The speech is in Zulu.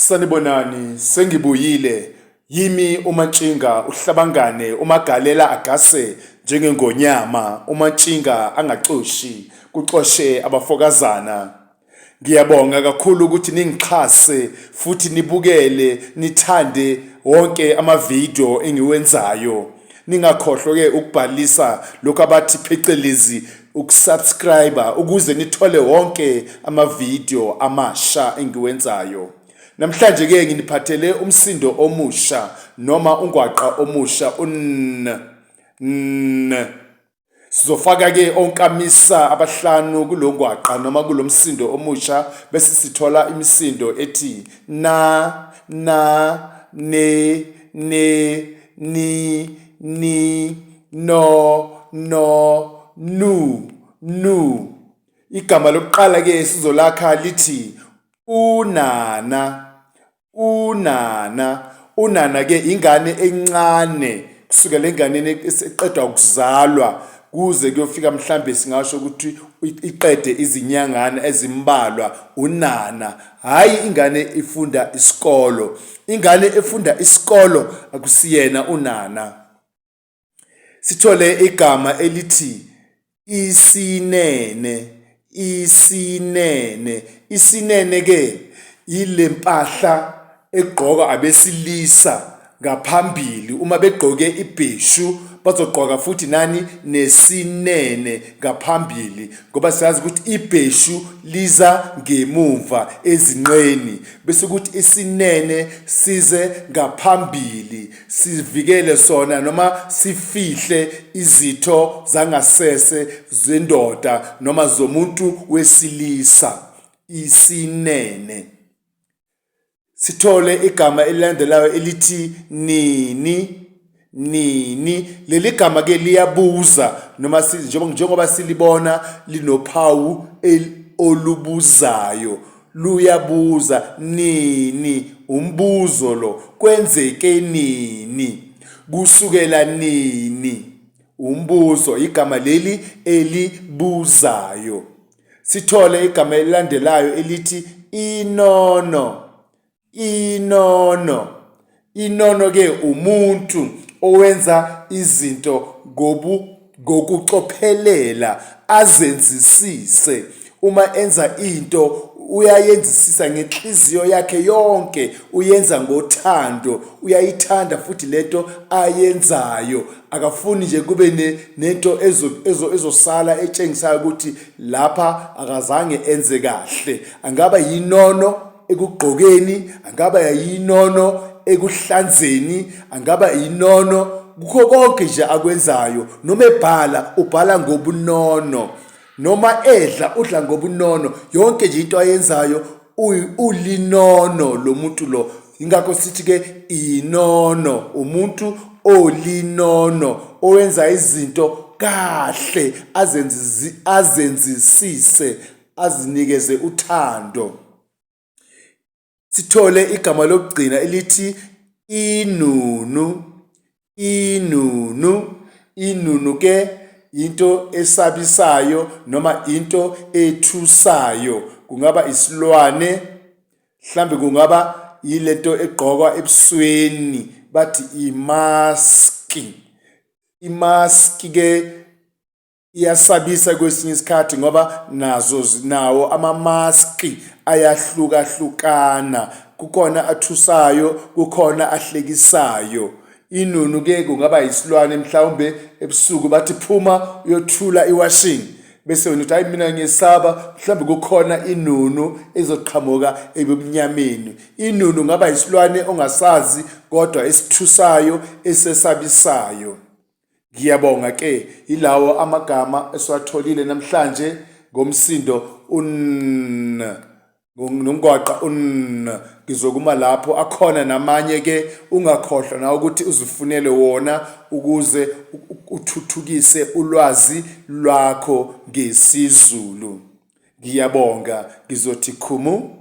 Sanibonani, sengibuyile. Yimi uMantshinga uHlabangane uMagalela agase njengengonyama, uMantshinga angacoshi, kucoshe abafokazana. Ngiyabonga kakhulu ukuthi ningixhase futhi nibukele nithande wonke amavidiyo engiwenzayo. Ningakhohlwa-ke ukubhalisa lokhu abathi phecelezi ukusubscribe ukuze nithole wonke amavidiyo amasha engiwenzayo. Namhlanje-ke nginiphathele umsindo omusha noma ungwaqa omusha un n. Sizofaka-ke onkamisa abahlanu kulo ngwaqa noma kulo msindo omusha bese sithola imisindo ethi na, na, ne, ne, ni, ni, no, no, nu, nu. Igama lokuqala-ke sizolakha lithi unana. Unana, unana ke ingane encane kusukela enganeni eqedwa ukuzalwa kuze kuyofika mhlambe singasho ukuthi iqede izinyangana ezimbalwa unana. Hhayi ingane ifunda isikolo, ingane efunda isikolo akusiyena unana. Sithole igama elithi isinene, isinene. Isinene ke ile mpahla egqokwa abesilisa ngaphambili uma begqoke ibheshu bazogqoka futhi nani nesinene ngaphambili ngoba siyazi ukuthi ibheshu liza ngemumva ezinqeni bese kuthi isinene size ngaphambili sivikele sona noma sifihle izitho zangasese zendoda noma zomuntu wesilisa isinene. Sithole igama elilandelayo elithi nini nini. Leli gama ke liyabuza noma njengoba silibona linophawu olubuzayo Luyabuza, Nini? Umbuzo lo. Kwenzeke nini? Kusukela nini? Umbuzo, igama leli elibuzayo. Sithole igama elilandelayo elithi inono. Inono. Inono ke umuntu owenza izinto ngobu ngokucophelela azenzisise. Uma enza into uyayenzisisa ngenhliziyo yakhe yonke, uyenza ngothando, uyayithanda futhi lento ayenzayo. Akafuni nje kube nento ezosala etshengisayo ukuthi lapha akazange enze kahle. Angaba yinono ekugqokeni, angaba yinono ekuhlanzeni, angaba yinono kukho konke nje akwenzayo. Noma ebhala, ubhala ngobunono. Noma edla, udla ngobunono. Yonke nje into ayenzayo ulinono lo muntu lo. Ingakho sithi ke inono, umuntu olinono owenza izinto kahle, azenzisise, azinikeze uthando. Sithole igama lokugcina elithi inunu, inunu. Inunu ke into esabisayo noma into ethusayo. Kungaba isilwane, mhlambe kungaba yilento egqokwa ebusweni bathi imaski. Imaski ke Iyasabisa kwesinye isikhathi ngoba nazo nawo amamaski ayahlukahlukana. Kukhona athusayo, kukhona ahlekisayo. Inunu ke kungaba yisilwane mhlawumbe ebusuku bathi phuma uyothula iwashing bese wena uthi hayi mina ngiyesaba mhlawumbe kukhona inunu ezoqhamuka ebumnyameni. Inunu ngaba yisilwane ongasazi kodwa esithusayo esesabisayo. Ngiyabonga ke yilawo amagama esiwatholile namhlanje ngomsindo un nomgwaqa un. Ngizokuma lapho, akhona namanye ke, ungakhohlwa nawe ukuthi uzifunele wona ukuze uthuthukise ulwazi lwakho ngesiZulu. Ngiyabonga, ngizothi khumu.